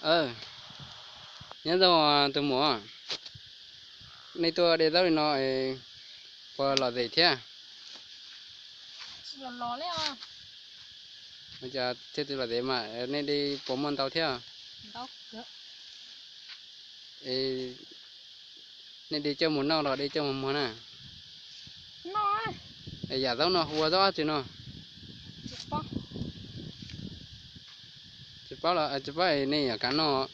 Nyob zoo tus muam, nej tuaj de zaub li no puas lom zem thiab? Cas thiaj tsis lom zem mas nej de puas muaj ntau thiab? Nej de coj mus noj los de coj mus muag na? Yam zaub no hu ua zaub dab tsi no? Tsis paub los tsis paub, nej yam kav noj.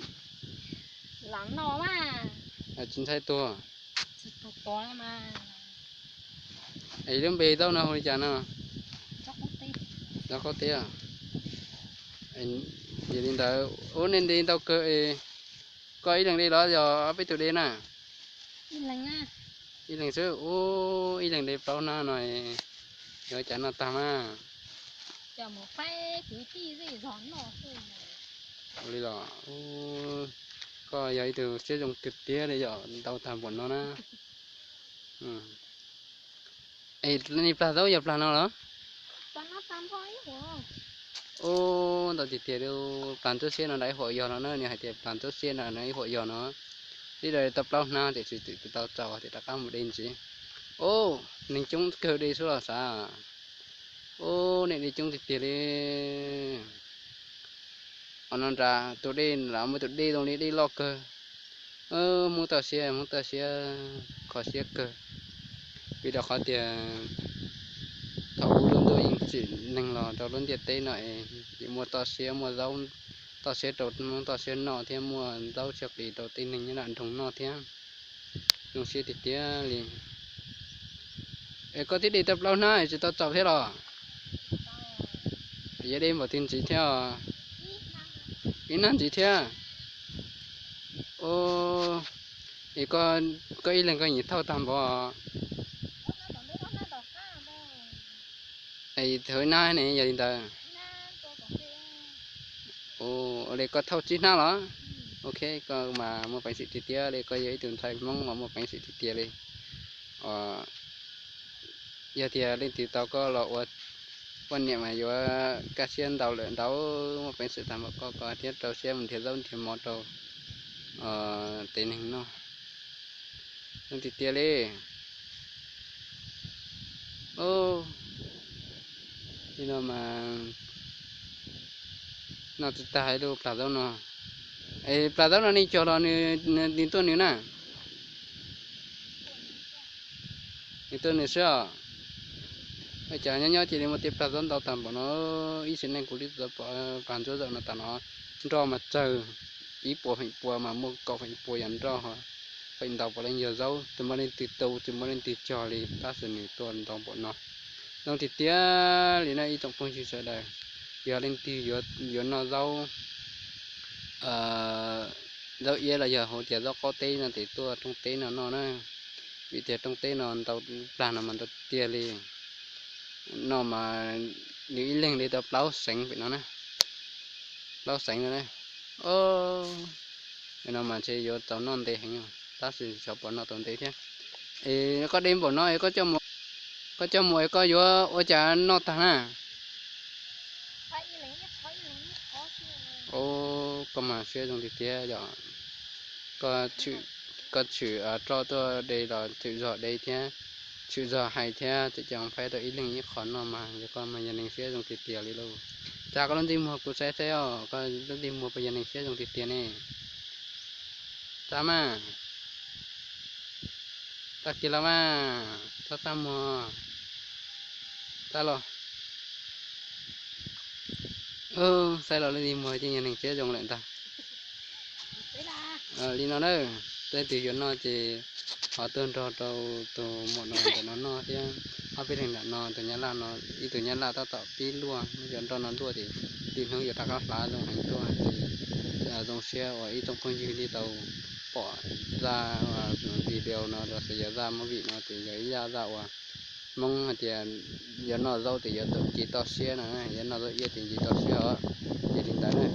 Tsis ntshai tuag. Es lub npe zaub no hu li cas no? Zaub qaub teb. Yog li ntawd ub, nej de ntau kawg es koj ib leeg de los yog ob peb tug de na? Ib leeg xwb. Ub, ib leeg de plaub hnab no, yuav cas noj tag mas? Ua li los, koj yog ib tug siab zoo tiag tiag li yom, ntau tag npaum no na. Es nej plag zaub yog plag no los? Ub, ntau tiag tiag li. Plag ntsuab xiab no nram ib huam yog no na, nws hais tias plag ntsuab xiab no nram ib huam yog no. Twb de tau plaub hnab tiam sis tsis tau txaus tias rov qab mus de ntxiv. Ub, neeg coob kawg de xwb los sav. Ub, nej de coob tiag tiag li. Os, no nram tus dej nram muaj tus dej zoo li dej loj kawg. Hmoob toj siab, Hmoob toj siab, kho siab kawg. Vim rau qhov tias thaum ub lub ntuj yeej tsim neeg los rau lub ntiaj teb no es muaj toj siab, muaj zaub toj siab rau Hmoob toj siab noj thiab muaj zaub txhia qis rau tej neeg nyob nram nroog noj thiab. Zoo siab tiag tiag li. Es koj twb de tau plaub hnab tsis tau txaus thiab los? Yuav de npaum twg ntxiv thiab? Ib hnab ntxiv thiab. Es koj ib leeg koj nyiam thauj tag npaum? Es thawv hnab ne, yog li ntawd. Ua li koj thauj tsib hnab los? Ok, koj mas muaj peev xwm tiag tiag li, koj yog ib tug ntxhais Hmoob mas muaj peev xwm tiag tiag li. Yog tias leej twg tau koj los ua poj niam mas yuav kaj siab ntau lawm ntau, muaj peev xwm tag npaum koj, koj thiaj rau siab mus nrhiav zaub nrhiav mov rau tej neeg noj. Zoo tiag tiag li. Li no mas noj tsis tag ib lub plag zaub no. Es plag zaub no nej cog los nws tuaj nws na? Nws tuaj nws xwb os. Ua cas nyob nyob cia li muaj tej plag zaub ntau tag npaum no. Ib sim neej kuv twb tsis tau pom plag ntsuab zaum no tas no. Nroj mas tsawg, ib puas feem pua mas muaj kaum feem pua yam nroj, feem ntau puav leej yog zaub, tsis muaj leej twg tu tsis muaj leej twg cog li tab sis nws tuaj ntau npaum no. Zoo tiag tiag li na ib tsoom phooj ywg sawv daws, yog leej twg yuav noj zaub, zaub iab los yog hais tias zaub qaub teb no ces tuaj rooj teb no noj na. Vim tias rooj teb no ntau, plag no mas ntau tiag li. No mas nws ib leeg de tau plaub xeev pem no na. Plaub xeev no na. No mas ntshe yuav tau noj ntev heev, tab sis xyov puas noj tau ntev thiab. Es koj de npaum no es koj coj mus es koj yuav ua cas noj tag na? Koj mas siab zoo tiag tiag yom. Koj tshwm roj tuaj de los tshwm zog de thiab, tshwm zog hais thiab, tseem coj faib rau ib leeg ib qho noj mas yog koj mas yog neeg siab zoo tiag tiag li lauj. Tsa koj lub ntsej muag kuv saib saib os, koj lub ntsej muag puas yog neeg siab zoo tiag tiag ne? Tsa mas. Tag kis los mas, txhob txaj muag. Txaj los. Saib los lub ntsej muag yeej yog neeg siab zoo lawm ntag. Li no na, leej twg yuav noj ces ho tuaj nrog rau tus muam no ntawm no noj thiab. Ob peb leeg nram no, tus nyab laj no, ib tug nyab laj tab tom pib luaj, yuav nroj no luaj ces tib hnub yuav rov qab hlav zoo heev tuaj ces zoo siab uas ib tsoom phooj ywg li tau pom zaj video no los sis yog zaj movie no ces yog ib zaj zaj uas Hmoob hais tias yuav noj zaub ces yuav nce toj siab no, yuav noj zaub iab ces nce toj siab os. Ces li ntawd na.